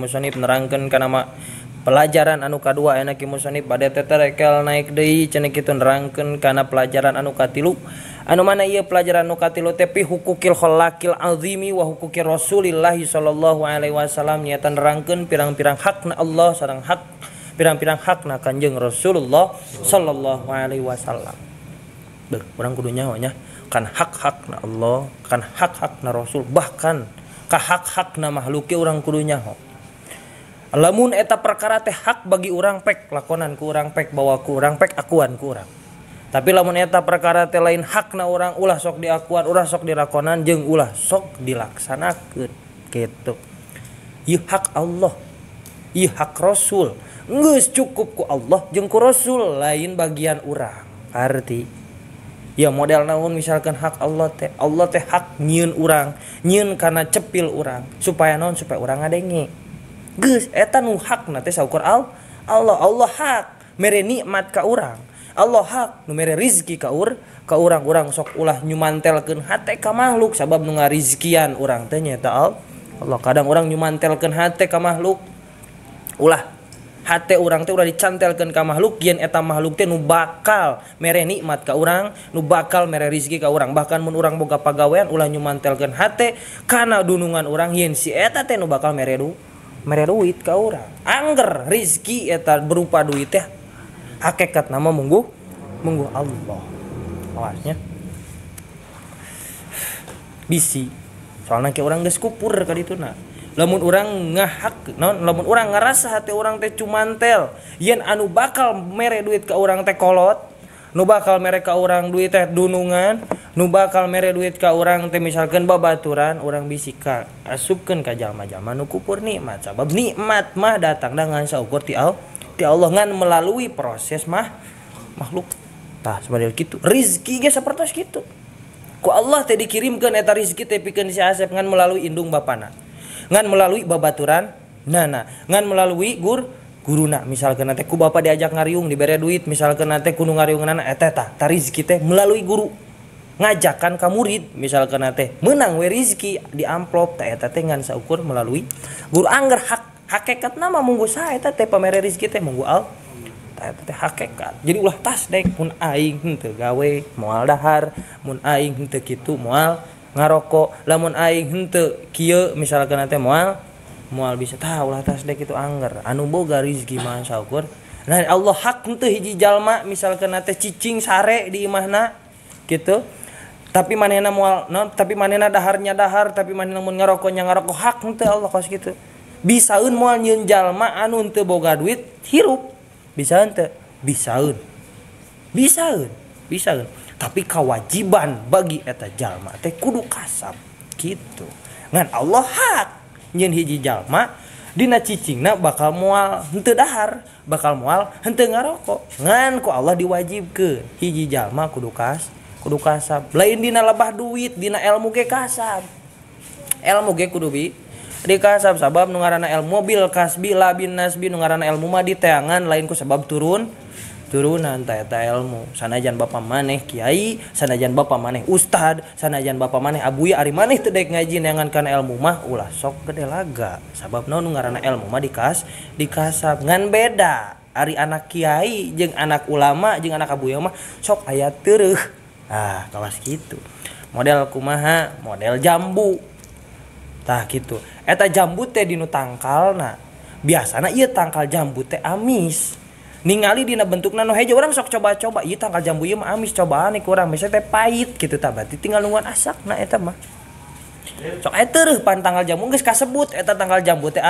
Musonib nerangkeun kana pelajaran anu kadua ayeuna ki musonib bade teterekel naik deui cenah kitu nerangkeun kana pelajaran anu katilu anu mana ieu pelajaran anu katilu teh fi hukukil khallaqil azimi wa hukukir Rasulillah sallallahu alaihi wasallam nyaeta nerangkeun pirang-pirang hakna Allah sareng hak pirang-pirang hakna Kanjeng Rasulullah sallallahu alaihi wasallam. Beuh, urang kudu nyaho nya kan hak-hakna Allah, kan hak-hakna Rasul, bahkan ka hak-hakna makhluk ge urang kudu nyaho. Lamun eta perkara teh hak bagi urang pek lakonan ku urang pek bawa ku urang pek akuan ku urang. Tapi lamun eta perkara teh lain hakna urang ulah sok diakuan, ulah sok dilakonan jeung ulah sok dilaksanakeun kitu. Ieu hak Allah, ieu hak Rasul. Geus cukup ku Allah jeung ku Rasul lain bagian urang. Arti ya model naon misalkan hak Allah teh hak nyieun urang, nyieun kana cepil urang supaya naon supaya urang ngadenge. Geus eta nu hakna teh saukur Allah, Allah hak mere nikmat ka urang. Allah hak nu mere rizki ka urang, urang sok ulah nyumantelkeun hate ka makhluk sabab nu ngarizkian urang teh nyaeta Allah. Kadang urang nyumantelkeun hate ka makhluk, ulah hate urang teh ulah dicantelkeun ka makhluk yen eta makhluk teh nu bakal mere nikmat ka urang, nu bakal mere rizki ka urang. Bahkan mun urang boga pagawean ulah nyumantelkeun hate kana dunungan urang yen si eta teh nu bakal mere duit ka urang. Angger rizki eta berupa duit teh hakikat nama mungguh Allah. Awasnya bisi soalna ke urang geus kupur ka dituna. Lamun urang ngahak naon, lamun urang ngarasa hati urang teh cumantel yen anu bakal mere duit ka urang teh kolot, nu bakal mere ka urang duit teh dunungan, nu bakal mere duit ka urang teh misalkan babaturan, urang bisi ka asupkeun ka jalma-jalma nu kupur nikmat. Sabab nikmat mah datang dengan saukur ti Allah ngan melalui proses mah makhluk. Tah samadel kitu rizki ge sapertos kitu. Ku Allah teh dikirimkeun eta rizki teh pikeun si Asep ngan melalui indung bapana, ngan melalui babaturan nana, ngan melalui guruna. Misalkan teh ku bapa diajak ngariung dibere duit, misalkan teh kudu ngariunganana eta tah rizki teh melalui guru ngajakan ka murid, misalkan teh meunang we rizki di amplop tah eta teh ngan saukur melalui guru. Angger hak hakikat nama munggu saha eta teh pamere rizki teh munggu al tah eta teh hakikat. Jadi ulah tas dek mun aing henteu gawe moal dahar, mun aing henteu kitu moal ngarokok, lamun aing henteu kieu misalkan teh moal bisa. Tah ulah tasdek itu angger anu boga rizki mah saukur. Nah Allah hak henteu hiji jalma misalkan teh cicing sare di imahna gitu, tapi manehna moal non, tapi manehna daharnya dahar, tapi manehna mun ngarokoknya ngarokok, hak henteu Allah kos kitu. Bisaeun moal nyieun jalma anu henteu boga duit hirup, bisa henteu? Bisaeun. Bisaeun, bisaeun. Tapi kewajiban bagi eta jalma teh kudu kasab gitu. Ngan Allah hak nyeun hiji jalma dina cicingna bakal moal henteu dahar, bakal moal henteu ngarokok. Ngan ku Allah diwajibkeun hiji jalma kudu kasab. Lain dina lebah duit, dina ilmu ge kasab. Ilmu ge kudu dikasab sabab nu ngaranna ilmu bil kasbi la bin nasbi, nu ngaranna ilmu mah diteangan lain ku sabab turunan ta eta ilmu. Sanajan bapa maneh kiai, sanajan bapa maneh ustad, sanajan bapa maneh abuya, ari maneh teu daek ngaji neangan kana ilmu mah ulah sok gede laga. Sabab naon nu ngaranna ilmu mah dikasab. Ngan beda ari anak kiai jeung anak ulama jeung anak abuya mah sok aya teureun. Ah, kawas kitu. Model kumaha? Model jambu. Tah kitu. Eta jambu teh dinu tangkalna. Biasana ieu tangkal jambu teh amis. Ningali dina bentukna nu hejo urang sok coba-coba ieu tangkal jambu ieu mah amis, cobaan ku urang misalnya teh pahit kitu tah, berarti tinggal nungguan asakna eta mah. Sok aya teureun pan tangkal jambu geus kasebut eta tangkal jambu teh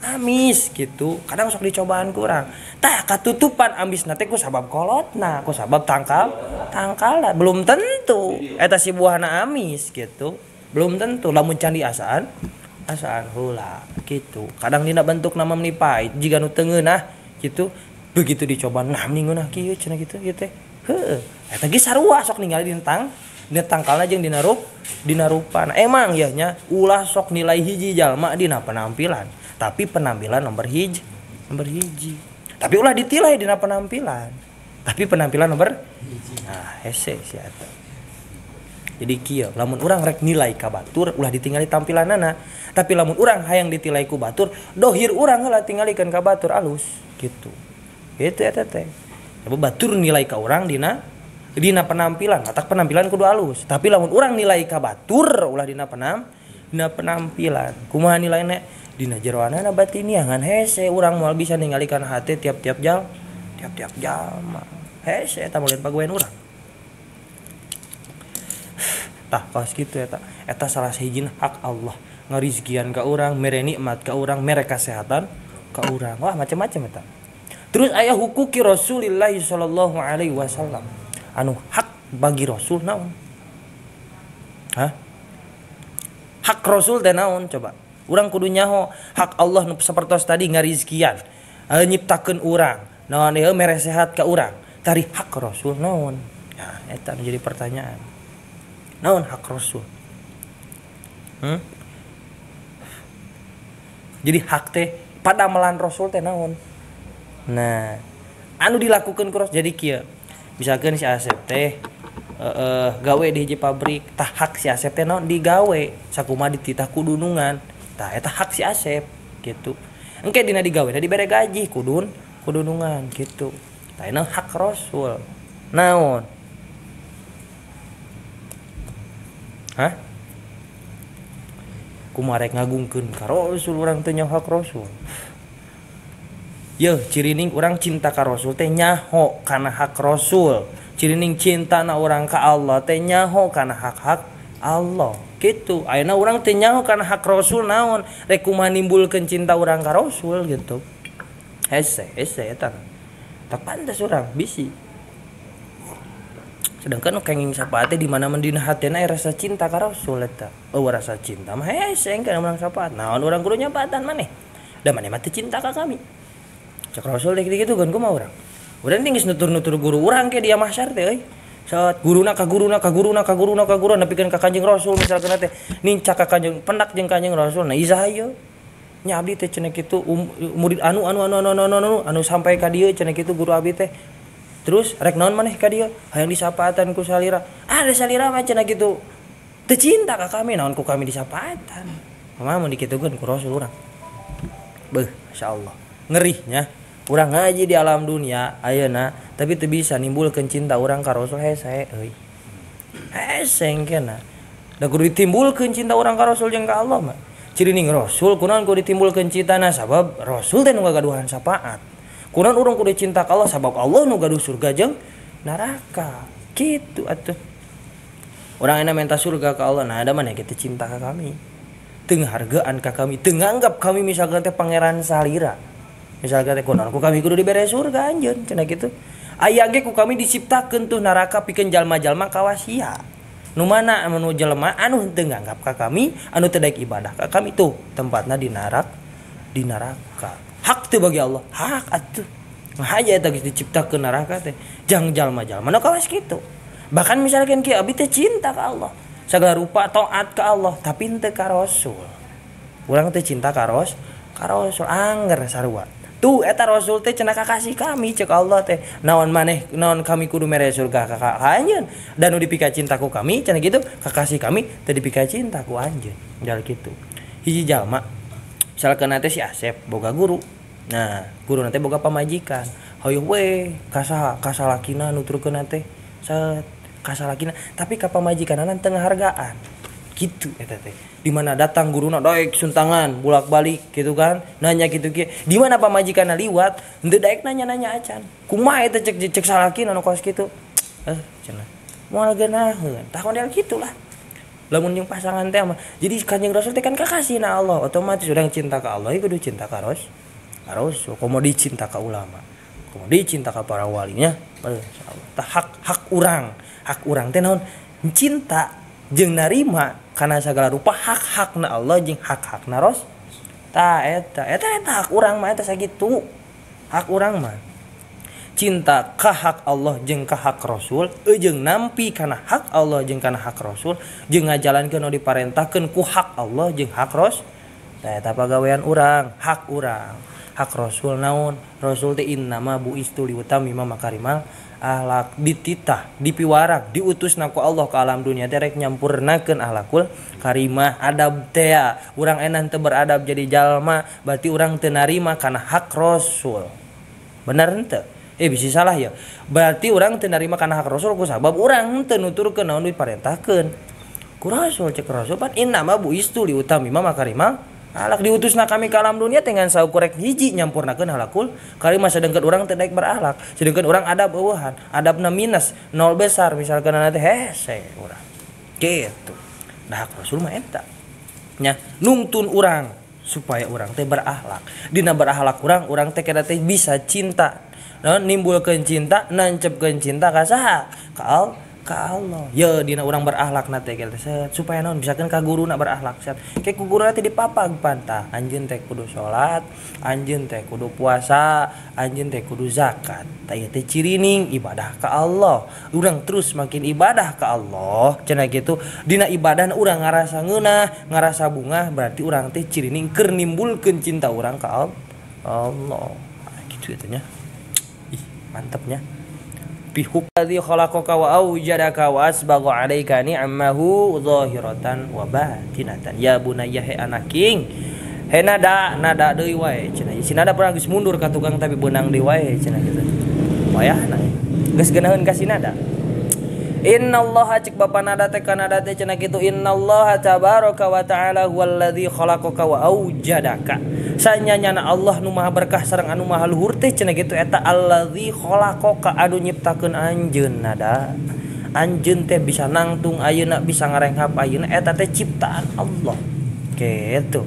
amis gitu. Kadang sok dicobaan ku urang. Tah katutupan amisna teh ku sabab kolotna, ku sabab tangkalna belum tentu eta si buahna amis gitu. Belum tentu lamun can diasaan asaan heula gitu. Kadang dina bentukna mah meni pahit jiga nu teu ngeunah gitu. Begitu dicoba nah meni ngeunah kieu cenah kitu ieu teh. Heueuh, eta ge sarua sok ningali dina tangkalna jeung dina rupana. Emang yeuh nya ulah sok nilai hiji jalma dina penampilan, tapi penampilan nomor hiji. Tapi ulah ditilai dina penampilan, tapi penampilan nomor hiji. Nah, hese si eta. Jadi kieu lamun urang rek nilai ka batur ulah ditinggali tampilanana, tapi lamun urang hayang ditilai ku batur dohir urang heula tingalikeun ka batur alus gitu. Gitu eta teh. Sebab batur nilai ka urang dina penampilan, matak penampilan kudu alus. Tapi lamun urang nilai ka batur ulah dina penampilan. Kumaha nilaina? Dina jeroanana batiniah ngan hese urang moal bisa ningalikeun hate tiap-tiap jam, tiap-tiap jam. Hese eta moal pagawean urang. Tah kos kitu eta. Eta salah sahijina hak Allah, ngarizkian ka urang, mere nikmat ka urang, mere kasehatan ka urang. Wah, macam-macam eta. Terus aya hukuki Rasulillah sallallahu alaihi wasallam. Anu hak bagi Rasul naon? Hah? Hak Rasul teh naon coba? Urang kudu nyaho hak Allah nu sapertos tadi ngarizkian, nyiptakeun urang, naon ieu mere sehat ka urang. Tari hak Rasul naon? Nah, eta nu jadi pertanyaan. Naon hak Rasul? Jadi hak teh padamelan Rasul teh naon? Nah, anu dilakukan ku Rasul jadi kieu. Misalkan si Asep teh gawe di hiji pabrik, tah hak si Asep teh naon digawe, sakumaha dititah ku dunungan. Tah eta hak si Asep gitu. Engke dina digawe da dibere gaji kudun kudunungan gitu. Tah eta hak Rasul. Naon? Hah? Kumaha rek ngagungkeun ka Rasul urang teu nyaho hak Rasul. Yeuh, cirining urang cinta ka Rasul teh nyaho kana hak Rasul. Cirining cintana urang ka Allah teh nyaho kana hak-hak Allah. Gitu. Ayeuna urang teh nyaho kana hak Rasul naon? Rek kumaha nimbulkeun cinta urang ka Rasul gitu. Hese, hese eta. Tak pantas urang bisi. Sedangkan nu kenging syafaat teh di mana-mana dina hatena aya rasa cinta ka Rasul eta. Eueuh rasa cinta mah hese engke menang syafaat. Naon urang kudu nyafaatan maneh? Da maneh mah teu cinta ka kami. Cek Rasul teh kitu kan kumaha urang. Urang teh geus nutur-nutur guru urang ke dia mahsyar teh euy. Saat guruna ka guruna ka guruna ka guruna ka guruna nepikeun ka Kanjeng Rasul misalkan teh nincak ka Kanjeng pendak jeung Kanjeng Rasul. Nah izah ieu. Nya abdi teh cenah kitu murid anu anu anu anu anu anu anu sampai ka dieu cenah kitu guru abdi teh. Terus rek naon maneh ka dieu? Hayang disapaatan ku salira. Ah da salira mah cenah kitu. Teu cinta ka kami naon ku kami disapaatan. Mah mun dikitukeun ku Rasul urang. Beuh, masyaallah. Ngerihnya urang ngaji di alam dunia ayeuna tapi teu bisa nimbulkeun cinta urang ka Rasul hese euy. Hese engkena. Da kudu ditimbulkeun cinta urang ka Rasul jeung ka Allah mah. Cirining Rasul kunaon kudu ditimbulkeun cintana sabab Rasul teh nu gagaduhan syafaat. Kunaon urang kudu cinta ka Allah sabab Allah nu gaduh surga jeung neraka. Kitu atuh. Urang ayeuna minta surga ka Allah, nah ada mana kita cinta ka kami. Teu ngahargaan ka kami, teu nganggap kami misalkan teh pangeran salira. Misalkan teh kunaon ku kami kudu dibere surga anjeun cenah kitu. Aya ge ku kami diciptakeun tuh neraka pikeun jalma-jalma kawasia. Nu mana anu jelema anu henteu nganggap ka kami, anu teu daek ibadah ka kami tuh tempatna di neraka, di neraka. Hak teu bagi Allah, hak atuh. Ngahaja eta geus diciptakeun neraka teh jang jalma-jalma nu kawas kitu. Bahkan misalkan kieu abdi teh cinta ka Allah, sagala rupa taat ka Allah, tapi henteu ka Rasul. Urang teh cinta ka Rasul angger sarua. Tuh eta Rasul teh cenah kakasih kami cek Allah teh. Naon maneh naon kami kudu mere surga ka anjeun. Dan nu dipika cinta ku kami cenah kitu, kakasih kami teu dipika cinta ku anjeun. Jal kitu. Hiji jalma misalkan teh si Asep boga guru. Nah, guru teh boga pamajikan. Hoyong we kasaha kasalakina nuturkeun teh set kasalakina tapi ka pamajikanana teu ngahargaan. Gitu eta teh. Di mana datang guruna daek suntangan bolak-balik gitu kan, nanya gitu kieu. Di mana pamajikanna liwat, henteu daek nanya-nanya acan. Kumaha eta cek cek salakina anu kos kitu. Cenah. Moal geunaheun. Tah model kitulah. Lamun jeung pasangan teh mah. Jadi Kanjeng Rasul teh kan kakasihna Allah, otomatis urang cinta ka Allah kudu cinta ka Rasul. Komo dicinta ka ulama. Komo dicinta ka para walinya. Insyaallah. Tah hak urang teh naon? Cinta jeung narima karena segala rupa hak-hakna Allah jeung hak-hakna Ros. Tah eta eta hak urang mah eta sakitu. Hak urang mah cinta ka hak Allah jeung ka hak Rasul, jeung nampi kana hak Allah jeung kana hak Rasul, jeung ngajalankeun nu diparentahkeun ku hak Allah jeung hak Ros. Tah eta pagawean urang, hak urang. Hak Rasul naon? Rasul teh innama buistu liutamima makarimal akhlak, dititah, dipiwarang, diutusna ku Allah ke alam dunia teh rek nyampurnakeun akhlakul karimah, adab teh. Urang enan teu beradab jadi jalma, berarti urang teu narima kana hak Rasul. Bener henteu? Bisa salah ya. Berarti urang teu narima kana hak Rasul ku sabab urang teu nuturkeun naon diparentahkeun ku Rasul. Cek Rasul pan innama buistu liutamima makarimal akhlak, diutusna kami ke alam dunia dengan saukur rek hiji nyampurnakeun akhlakul karimah, sedangkan urang teu daek berakhlak, sedangkan urang adab eueuhan, adabna minus nol besar misalkan nanti hese urang gitu. Nah hak Rasul mah eta nya nungtun urang supaya urang teh berakhlak. Dina berakhlak urang, urang teh kada teh bisa cinta, nimbulkeun cinta, nancepkeun cinta ka saha? Ka Allah. Ya dina urang berakhlak na teh set supaya naon misalkan ka guruna berakhlak set. Ke ku guruna teh dipapag pantah, anjeun teh kudu salat, anjeun teh kudu puasa, anjeun teh kudu zakat. Tah ieu teh cirining ibadah ka Allah. Urang terus makin ibadah ka Allah cenah kitu. Dina ibadah urang ngarasa ngeunah, ngarasa bungah, berarti urang teh cirining keur nimbulkeun cinta urang ka Allah. Nah, kitu eta nya. Ih, mantapnya. Bihukadzi khalaqaka wa awjadaka wa asbagha 'alaika ni'amahu zahiratan wa batinatan. Ya bunayya he anaking, he nada nada deui wae cenah. Si nada pernah geus mundur ka tukang tapi beunang deui wae cenah kitu. Wayahna geus geunaheun ka si nada. Innallaha cek bapa nada teh ka nada teh cenah kitu, innallaha tabaraka wa ta'ala huwallazi khalaqaka wa awjadaka. Sanyanyana Allah nu maha berkah sareng anu maha luhur teh cenah kitu eta allazi khalaqaka anu nyiptakeun anjeun nada. Anjeun teh bisa nangtung ayeuna, bisa ngarenghap ayeuna, eta teh ciptaan Allah. Kitu.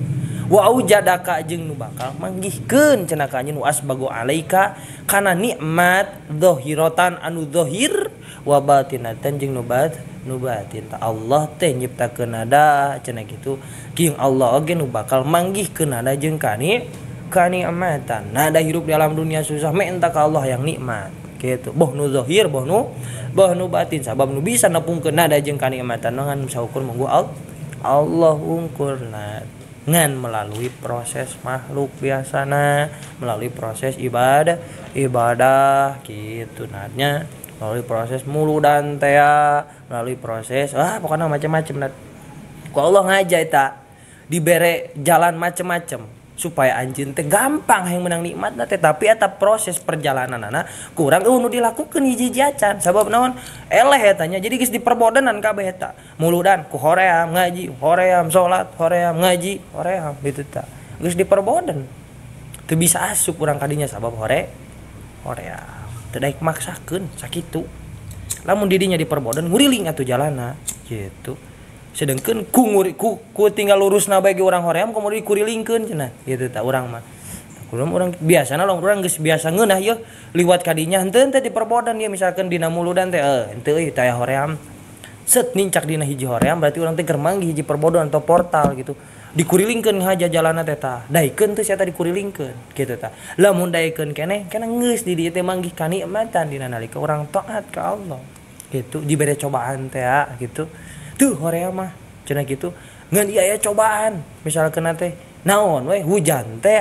Wa aujadaka jeung nu bakal manggihkeun cenah ka anjeun wa asbagu alaika kana nikmat zahiratan anu zahir wa batinatan jeung nu batin. Ta Allah teh nyiptakeun nada cenah kitu, jeung Allah oge nu bakal manggihkeun nada jeung kanikmatan. Nada hirup di alam dunia susah menta ka Allah yang nikmat kitu, boh nu zahir boh nu batin, sabab nu bisa nepungkeun nada jeung kanikmatan ngan saukur munggu Allah ungkurna ngan melalui proses makhluk biasana, melalui proses ibadah gitu natnya, melalui proses muludan tea, melalui proses pokoknya macam-macam nat. Ku Allah ngaja eta dibere jalan macam-macam supaya anjeun teh gampang hayang menang nikmat teh, tapi eta proses perjalananana kurang nu dilakukeun hiji-hiji acan. Sabab naon? Eleh eta nya, jadi geus diperbodenan kabeh eta. Muludan ku hoream ngaji, hoream salat, hoream ngaji, hoream gitu ta. Geus diperboden. Teu bisa asup urang kadinya sabab hoream. Teu daek maksakeun sakitu. Lamun didinya diperboden nguriling atuh jalana gitu. Sedangkan ku tinggal lurusna bae ge urang hoream kemudian dikurilingkeun cenah gitu ta urang mah. Kurang urang biasana lamun urang geus biasa ngeunah yeuh liwat kadinya henteu teh diperbodan ieu misalkan dina muludan teh henteu euy teh hoream. Set nincak dina hiji hoream berarti urang teh keur manggih hiji perbodan atau portal gitu. Dikurilingkeun ngaja jalana teh tah. Daekeun teh sia teh dikurilingkeun gitu tah. Lamun daekeun keneh kana geus di dieu teh manggih kanikmatan dina nalika urang taat ka Allah. Gitu dibere cobaan teh gitu. Tuh hoream mah cenah gitu ngan ieu aya cobaan misalkan teh naon we hujan teh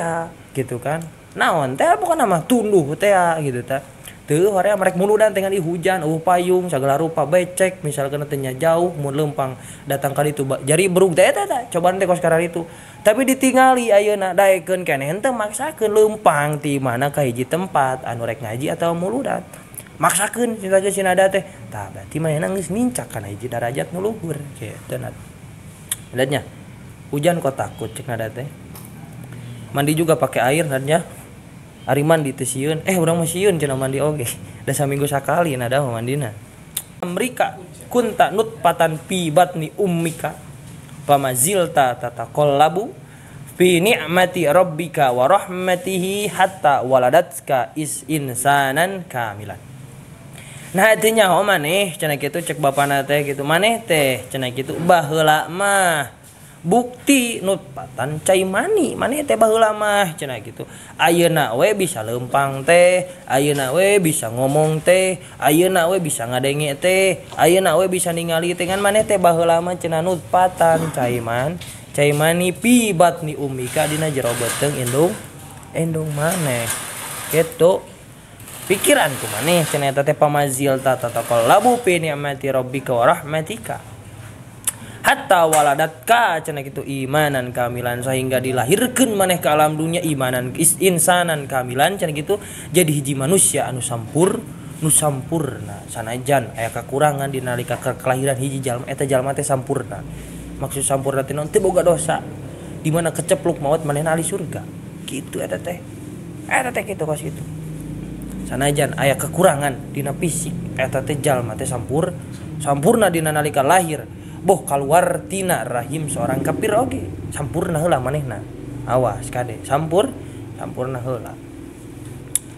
gitu kan, naon teh pokona mah tunduh teh gitu tah. Teu hoream rek muludan teh ngan hujan eueuh payung sagala rupa becek misalkan teh nya jauh mun leumpang datang ka ditu jari berug teh eta tah cobaan teh kos kararitu. Tapi ditingali ayeuna daekeun keneh henteu maksakeun leumpang ti mana ka hiji tempat anu rek ngaji atawa muludan. Maksakeun cinta ge sinada teh tah berarti manehna geus nincak kana hiji darajat nu luhur kitu nat. Lihatnya hujan kok takut cek nada teh. Mandi juga pakai air nadnya. Ari mandi teh sieun, urang mah sieun cenah mandi oge. Da saminggu sakali nada mah mandina. Amrika kunta nutpatan fi batni ummika pamazilta tataqallabu fi ni'mati rabbika wa rahmatihi hatta waladatka is insanan kamilan. Nah artinya oh maneh cenah kitu cek bapana teh gitu, maneh teh cenah kitu baheula mah bukti nutpatan cai mani maneh teh baheula mah cenah kitu. Ayeuna we bisa leumpang teh, ayeuna we bisa ngomong teh, ayeuna we bisa ngadenge teh, ayeuna we bisa ningali teh, ngan maneh teh baheula mah cenah nutpatan cai mani pi batni ummika dina jero beuteung Endong maneh gitu pikiran ku maneh cenah eta teh pamazil tataqallabu fi ni'mati rabbika wa rahmatika hatta waladatka cenah kitu imanan kamilan sehingga dilahirkeun maneh ke alam dunia imanan insanan kamilan cenah kitu jadi hiji manusia anu sampur nu sampurna sanajan aya kakurangan dina nalika kelahiran hiji jalma eta jalma teh sampurna. Maksud sampurna teh naon teu boga dosa di mana kecepluk maot manehna ahli surga kitu eta teh kitu kos kitu. Sanajan aya kekurangan dina fisik eta teh jalma teh sampurna dina nalika lahir boh kaluar tina rahim seorang kafir oge sampurna heula manehna awas kade sampurna heula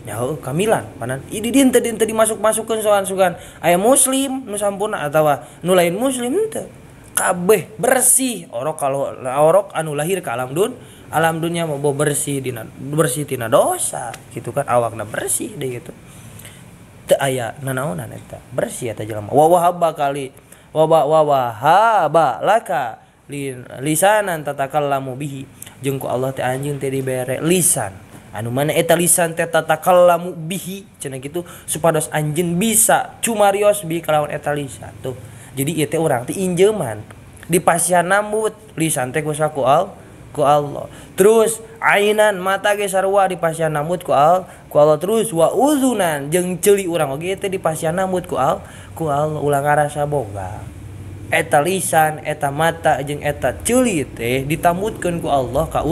nya heuh kamilan panan di dieu teu dimasuk-masukkeun soal sugan aya muslim nu sampurna atawa nu lain muslim teu kabeh bersih orok kalau orok anu lahir ka alam dunia mah boh bersih tina dosa gitu kan awakna bersih deh gitu teu aya nanaonan eta bersih eta jelema wa wahaba kali wa wahaba laka lisanan tatakallamu bihi jeung ku Allah teh anjeun teh dibere lisan anu mana eta lisan teh tatakallamu bihi cenah kitu supados anjeun bisa cumarios bi kalawan eta lisan tuh. Jadi ieu teh urang teh injeuman dipasihan nambut lisan teh ku Allah. Terus ainan mata ge sarua dipasihan nambut ku Allah. Terus wa uzunan jeung ceuli urang oge teh dipasihan nambut ku Allah ulah ngarasa boga. Eta lisan, eta mata jeung eta ceuli teh ditambutkeun ku Allah ka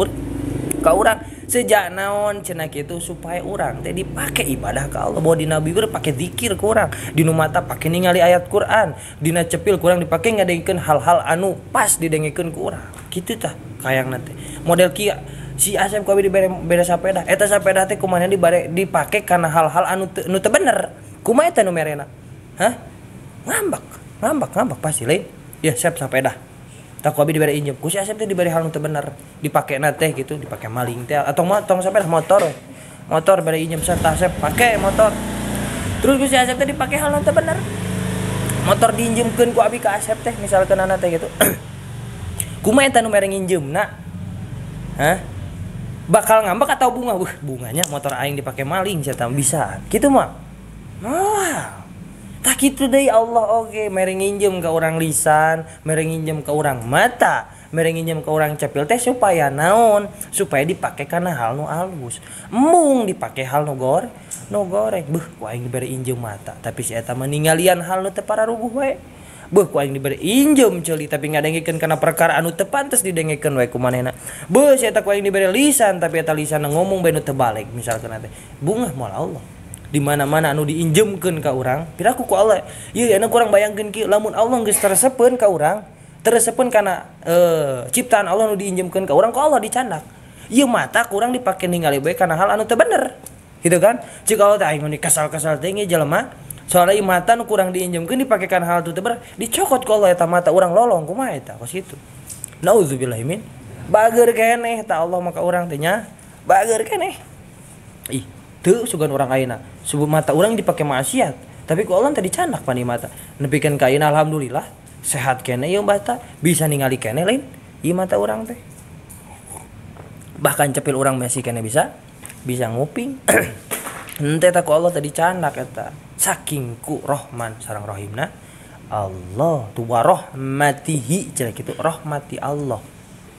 urang sejak naon cenah kitu supaya urang teh dipake ibadah ka Allah. Bahwa dina bibir pake zikir ku urang, dina mata pake ningali ayat Quran, dina cepil kurang dipake ngadengkeun hal-hal anu pas didengkeun ku urang. Kitu tah kayangna teh. Model kieu si Asep ku abi dibere beda sapeda, eta sapeda teh kumaha dibare dipake kana hal-hal anu nu teu bener. Kumaha eta nu merena? Hah? Ngambek pasti lain. Ya sep sapeda. Tak ku abi dibere injem. Ku si Asep teh dibere hal nu teu bener. Dipakena teh gitu, dipake maling teh atau tong sapeda motor. Motor bere injem tah Asep pake motor. Terus ku si Asep teh dipake hal nu teu bener. Motor diinjemkeun ku abi ka Asep teh misalkeunana teh gitu. Kumaha eta nu mere nginjemna? Hah? Bakal ngambek atau bunga? Wah, bunganya motor aing dipake maling sia tah bisa. Kitu mah. Moal. Tak kitu deui Allah oge mere nginjem ka urang lisan, mere nginjem ka urang mata, mere nginjem ka urang cepil teh supaya naon? Supaya dipake kana hal nu alus. Embung dipake hal nu goreng. Beuh, ku aing dibere injem mata, tapi si eta mah ningalian hal nu teu pararuguh wae. Beuh, ku aing dibere injem ceuli tapi ngadengkeun kana perkara anu teu pantes didengkeun wae ku manehna. Beuh, si eta ku aing dibere lisan tapi eta lisan ngomong bae nu teu balik misalkeun teh. Bungah moal Allah. Di mana-mana anu diinjemkeun ka urang, piraku ku Allah. Ieu anu kurang bayangkeun kieu, lamun Allah geus teresepeun ka urang, teresepeun kana ciptaan Allah anu diinjemkeun ka urang, ku Allah dicandak. Ieu mata kurang dipake ningali bae kana hal anu teu bener. Gitu kan? Cik Allah teh aing mun kesal-kesal teh jelema, soalna ieu mata nu kurang diinjemkeun dipake kana hal teu bener, dicokot ku Allah eta mata urang lolong kumaha eta kos kitu. Nauzubillahi min. Bager keneh ta Allah maka urang teh nya, bager keneh. Ih, teu sugan urang ayeuna subuh mata urang dipake maksiat tapi ku Allah teh dicandak pan mata nepikeun ka ayeuna alhamdulillah sehat keneh ieu mata bisa ningali keneh lain ieu mata urang teh bahkan cepil urang masih keneh bisa nguping. Henteu ta ku Allah teh dicandak eta saking ku Rahman sareng Rahimna Allah tu wa rahmatihi cenah kitu rahmati Allah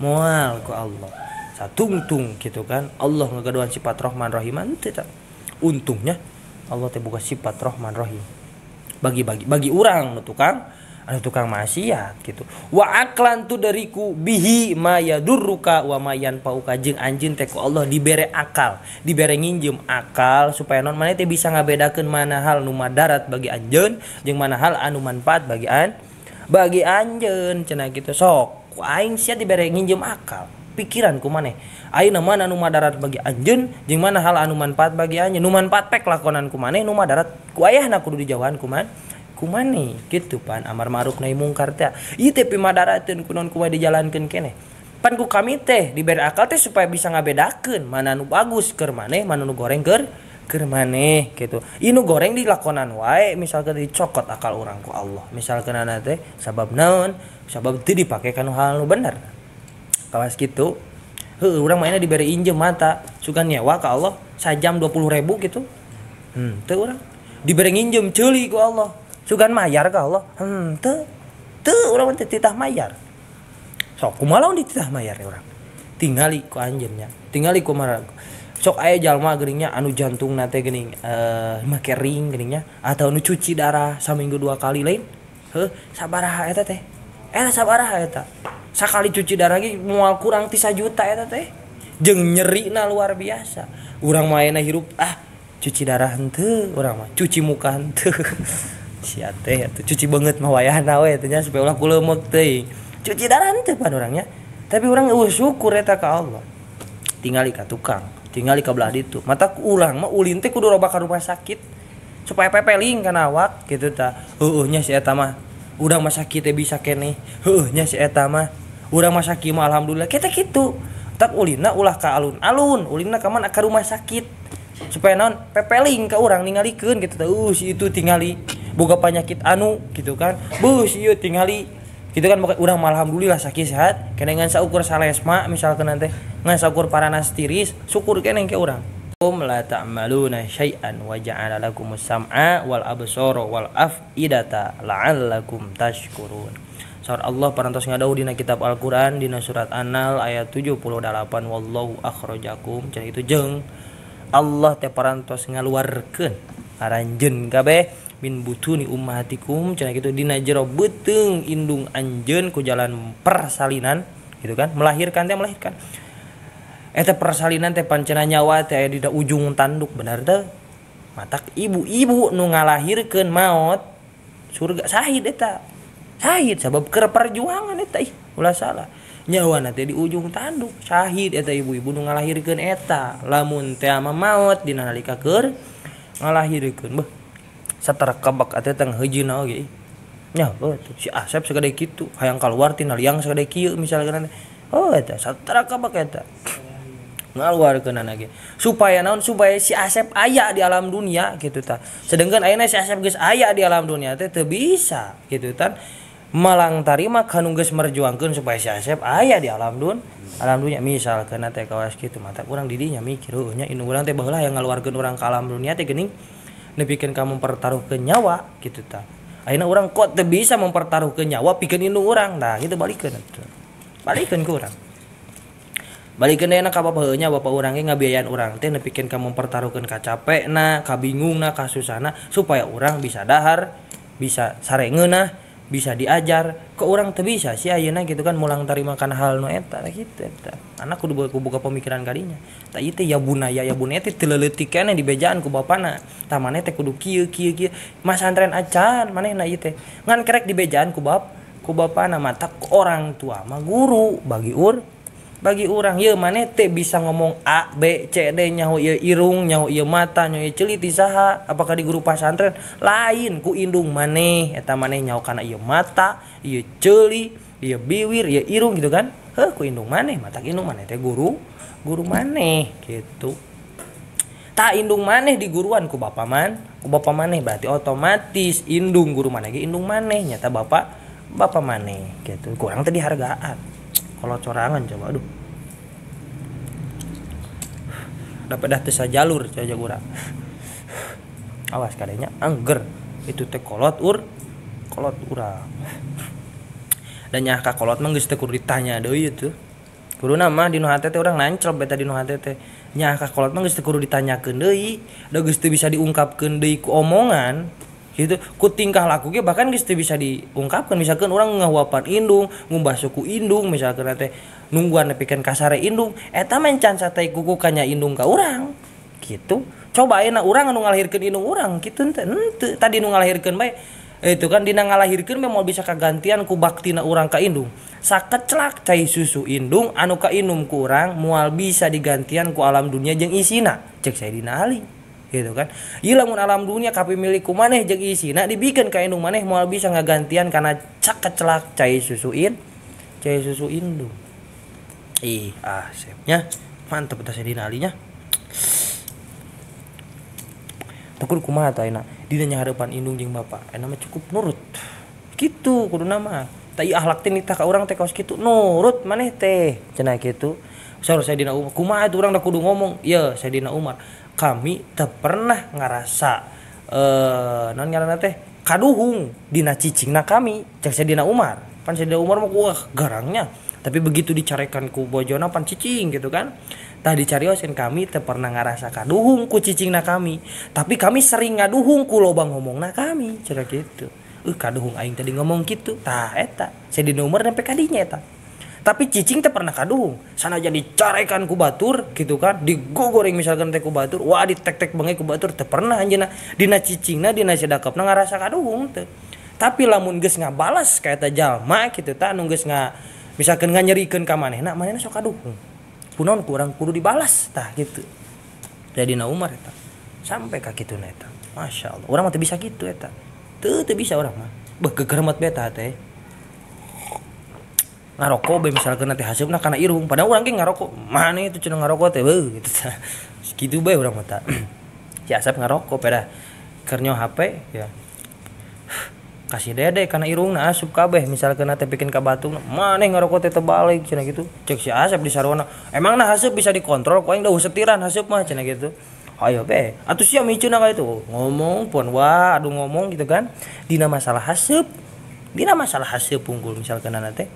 moal ku Allah satungtung gitu kan Allah ngagaduhan sifat Rahman Rahiman teh. Untungnya Allah teh boga sifat Rahman Rahim bagi urang nu tukang maksiat gitu. Wa aklan tu dariku bihi ma yadurruka wa ma yanfa'uka jeung anjeun teh ku Allah dibere akal, dibere nginjem akal supaya non maneh teh bisa ngabedakeun mana hal nu madarat bagi anjeun jeung mana hal anu manfaat bagi anjeun cenah gitu. Sok ku aing sia dibere nginjem akal pikiran ku maneh ayeuna mana nu madarat bagi anjeun jeung mana hal anu manfaat bagi anjeun nu manfaat pek lakonan ku maneh nu madarat ku ayahna kudu dijauhan ku maneh kitu pan amar ma'ruf nahi mungkar teh ieu teh pimadarateun ku naon kumaha dijalankeun keneh pan ku kami teh dibere akal teh supaya bisa ngabedakeun mana nu bagus keur maneh mana nu goreng keur maneh kitu. Ieu nu goreng dilakonan wae misalkan dicokot akal urang ku Allah misalkan ana teh sabab naon sabab teu dipake kana hal nu bener. Kawas gitu. Heuh urang mah dibere injem mata, sugan nyewa ka Allah sajam 20.000 gitu. Teu urang. Dibere nginjem ceuli ku Allah, sugan mayar ka Allah. Teu. Teu urang teh titah mayar. Sok kumaha lamun dititah mayar urang. Tingali ku anjeunnya, tingali ku marah. Sok aya jalma geuning nya anu jantungna teh geuning make ring geuning nya atau anu cuci darah saminggu 2 kali lain. Heuh, sabaraha eta teh? Eta sabaraha eta? Sakali cuci darah ge moal kurang ti 1 juta eta teh. Jeung nyerina luar biasa. Urang mah ayeuna hirup cuci darah henteu urang mah, cuci muka henteu. Sia teh atuh cuci beungeut mah wayahna we teh nya supaya ulah kuleumeuk teuing. Cuci darah henteu pan urang nya. Tapi urang eueuh syukur eta ka Allah. Tingali ka tukang, tingali ka belah ditu. Mata urang mah ulin teh kudu loba ka rumah sakit supaya pepeling kana awak kitu tah. Heueuh nya si eta mah. Urang mah sakit teh bisa keneh. Heueuh nya si eta mah. Urang mah sakit mah alhamdulillah. Kita kitu. Tak ulinna ulah ka alun-alun, ulinna ka mana ka rumah sakit. Supaya naon pepeling ka urang ningalikeun kitu tah. Si itu tingali boga penyakit anu gitu kan. Beuh si ieu tingali gitu kan urang mah alhamdulillah sakit sehat keneh ngan saukur salesma misalkan teh ngan saukur paranas tiris syukur keneh ke urang. Kum la ta'maluna syai'an wa ja'ala lakumus sam'a wal absara wal af'idata la'allakum tashkurun. Saur Allah parantos ngadau dina kitab Al-Qur'an dina surat An-Nahl ayat 78 wallahu akhrajakum cenah itu jeung Allah teh parantos ngaluarkeun aranjeun kabeh min butuni ummahatikum cenah kitu dina jero beuteung indung anjeun ku jalan persalinan gitu kan melahirkan teh melahirkan eta persalinan teh pancena nyawa teh aya dina ujung tanduk bener teh matak ibu-ibu nu ngalahirkeun maot surga sahid eta sahid sabab keur perjuangan eta ih ulah salah nyawa teh di ujung tanduk sahid eta ibu-ibu nu ngalahirkeun eta lamun teh mah maot dina nalika keur ngalahirkeun beuh saterekebek atuh teh heujeuna oge nya heuh si Asep sagede kitu hayang kaluar tina liang sagede kieu misalkan oh eta saterekebek eta ngaluarkeunana ge supaya naon supaya si Asep aya di alam dunia gitu tah sedangkan ayeuna si Asep geus aya di alam dunia teh teu bisa gitu tan malang tarima kanu geus merjuangkeun supaya si Asep aya di alam dunia misalkeun teh kawas kitu mata urang di dinya mikir heueuh nya indung urang teh baheula hayang ngaluarkeun urang ka alam dunia teh geuning nepikeun ka mempertaruhkeun nyawa gitu tah ayeuna urang kok teu bisa mempertaruhkeun nyawa pikeun indung urang nah gitu balikeun atuh balikeun ku urang balikeun ayeuna ka bapa heueuh nya bapa urang ge ngabiayaan urang teh nepikeun ka mempertaruhkeun ka capekna ka bingungna ka susahna supaya urang bisa dahar bisa sarengeunah bisa diajar ke urang teu bisa sih ayeuna gitu kan mulang tarima kana hal nu eta kitu eta anak kudu buka pemikiran kadinya tah ieu teh ya bunaya teh teu leutik keneh dibejaan ku bapana tah maneh teh kudu kieu kieu kieu masantren acan manehna ieu teh ngan kerek dibejaan ku bapana matak orang tua mah guru bagi urang ieu maneh teh bisa ngomong A B C D nyaho ieu irung nyaho ieu mata nyaho ieu ceuli ti saha apakah di guru pasantren lain ku indung maneh eta maneh nyaho kana ieu mata ieu ceuli ieu biwir ieu irung gitu kan heuh ku indung maneh matak indung maneh teh guru maneh gitu tah indung maneh diguruan ku bapa maneh berarti otomatis indung guru maneh ge indung maneh nyata bapak maneh gitu kurang teh dihargaan kalau corangan coba aduh dapat dah teu sajalur saja urang awas kadenya angger itu teh kolot urang dan nyah ka kolot mah geus teu kudu ditanya deui itu kuduna mah dinu hate teh urang nancrop eta dinu hate teh nyah ka kolot mah geus teu kudu ditanyakeun deui da geus teu bisa diungkapkeun deui ku omongan gitu ku tingkah laku ge bahkan geus teu bisa diungkapkeun misalkan urang ngahuapan indung ngumbah suku indung misalkan teh nungguan nepikeun kasare indung eta mah can sate kuku kanya indung ka urang gitu coba ayeuna urang anu ngalahirkeun indung urang kitu henteu tadi nu ngalahirkeun bae itu kan dina ngalahirkeun moal bisa kagantian ku baktina urang ka indung sakeclak cai susu indung anu ka inum ku urang moal bisa digantian ku alam dunia jeung isina cek Sayyidina Ali gitu kan ieu lamun alam dunia kapimilik ku maneh jeung isina dibikeun ka indung maneh moal bisa ngagantian kana cakecelak cai susu indung ih asepnya mantep tah Sayyidina Ali nya tukur kumaha tah ayeuna dina nyaharapan indung jeung bapa ayeuna mah cukup nurut kitu kuduna mah tah ieu akhlak teh nitah ka urang teh kaos kitu nurut maneh teh cenah kitu Saur Sayyidina Umar, kumaha atuh urang da kudu ngomong? Ieu Sayyidina Umar, kami teu pernah ngarasa naon ngaranna teh kaduhung dina cicingna kami, cek Sayyidina Umar. Pan Sayyidina Umar mah wah garangnya, tapi begitu dicarekan ku bojona pan cicing gitu kan. Tah dicariosin kami teu pernah ngarasa kaduhung ku cicingna kami, tapi kami sering ngaduhung ku loba ngomongna kami, cenah gitu. Kaduhung aing tadi ngomong gitu. Tah eta Sayyidina Umar sampai kadinya eta. Tapi cicing teh pernah kaduhung, sanajan dicarekan ku batur gitu kan, digogoreng misalkan teh ku batur, wah ditek-tek bange ku batur, teu pernah anjeunna dina cicingna dina sedakepna ngarasa kaduhung teh. Tapi lamun geus ngabales ka eta jalma kitu tah anu geus nga misalkan nganyerikeun ka manehna, manehna sok kaduhung. Kunaon ku urang kudu dibalas tah gitu. Sayyidina Umar eta sampai ka kituna eta. Masyaallah, urang mah teu bisa kitu eta. Teu bisa urang mah. Beuh gegeremet bae tah teh. Ngarokok be misalkan nanti haseupna kana irung, padahal urang ge ngarokok, mana itu cenah ngarokok teh beuh gitu tah. Kitu bae urang mah tah. Si Asep ngarokok pedah keur nyo HP ya. Kasih dede kana irungna asup kabeh misalkan nanti bikin ka batung, maneh ngarokok teh tebalik cenah gitu. Cek si Asep di sarwana, emangna haseup bisa dikontrol ku aing da setiran haseup mah cenah gitu. Ayo be, atuh sia miceuna ka itu. Ngomong pun wah aduh ngomong gitu kan. Dina masalah haseup. Dina masalah haseup unggul misalkan teh.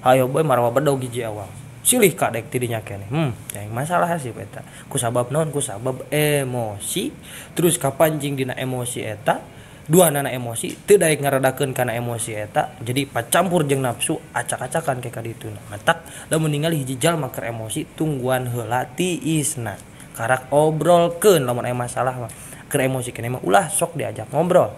Ayo boy marwa bedog hiji awal. Silih kadek tidinya keneh. Yang masalah sih eta. Ku sabab naon? Ku sabab emosi. Terus kapancing dina emosi eta, dua nana emosi teu daek ngaredakeun kana emosi eta, jadi pacampur jeung nafsu acak-acakan ke kadituna. Matak lamun ningali hiji jalma keur emosi tungguan heula tiisna. Karak obrolkeun lamun aya masalah mah. Keur emosi keneh mah ulah sok diajak ngobrol.